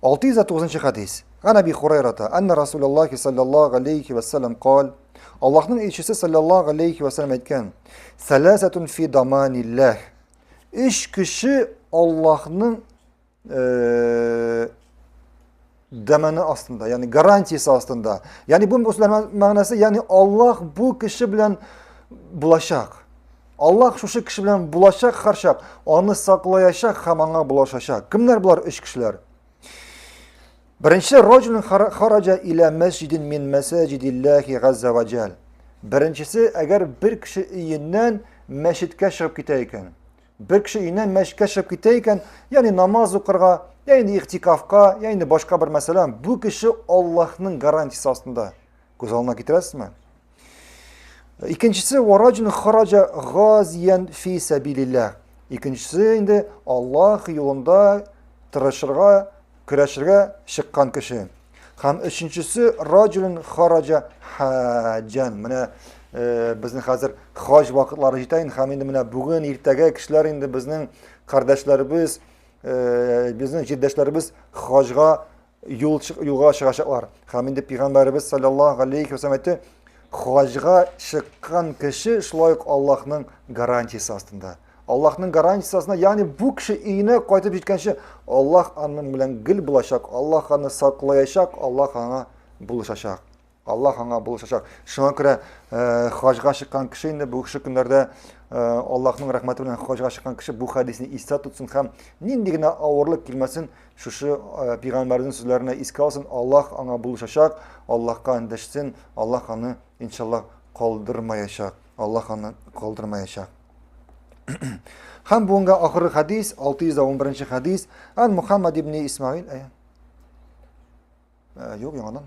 609 хәдис. Ан Әби Хурайрата, анна Расулуллахи саллаллаху алейхи ва саллям кал, Аллаһның илчесе саллаллаху алейхи ва саллям әйткән: "Саласатун фи даманиллах." Өч кеше Аллаһның э, даманы астында, ягъни гарантиясе астында. Ягъни бу сүзләр мәгънәсе, ягъни Аллаһ бу кеше белән булачак. Аллаһ шушы кеше белән булачак һәрчак, аны саклаячак һәм аңа булашачак. Кемнәр болар өч кешеләр? Беренче раҗулун хараҗа иля мәсҗидин мин мәсаҗидиллаһи газза ва җал. Беренчесе, әгәр бер кеше өеннән мәчеткә чыгып китә икән. Бер кеше өеннән мәчеткә чыгып китә икән, ягъни намаз укырга, я инде ихтикафка, я инде башка бер мәсьәлә, бу кеше Аллаһның гарантиясе астында. Күз алдына китерәсезме? Икенчесе вараҗун хараҗа газиян фи сәбилилләһ. Икенчесе инде Аллаһ юлында тырышырга, көрәшергә чыккан кеше. Һәм өченчесе раҗулун хараҗа хаҗан. Менә э, безнең хәзер хаҗ вакытлары җитә инде һәм инде менә бүген иртәгә кешеләр инде безнең кардәшләребез, э, безнең җирдәшләребез хаҗга юл юлга чыгачаклар. Һәм инде пәйгамбәребез саллаллаһу алейхи ва саллям әйтте, хаҗга чыккан кеше шулай ук Аллаһның гарантиясе астында. Аллаһның гарантиясе астында, ягъни бу кеше өенә кайтып җиткәнче Аллаһ аның белән гел булачак, Аллаһ аны саклаячак, Аллаһ аңа булышачак. Аллаһ аңа булышачак. Шуңа күрә э, хаҗга чыккан кеше инде бу кеше көннәрдә э, Аллаһның рәхмәте белән хаҗга чыккан кеше бу хәдисне истә тотсын һәм нинди генә авырлык килмәсен, шушы э, пәйгамбәрнең сүзләренә искә алсын, Аллаһ аңа булышачак, Аллаһка эндәшсен, Аллаһ аны иншаллаһ калдырмаячак. Аллаһ аны калдырмаячак. Һәм бүгенге ахыргы хәдис, 611 хәдис, ан Мухаммад ибн Исмаил, Юк, яңадан.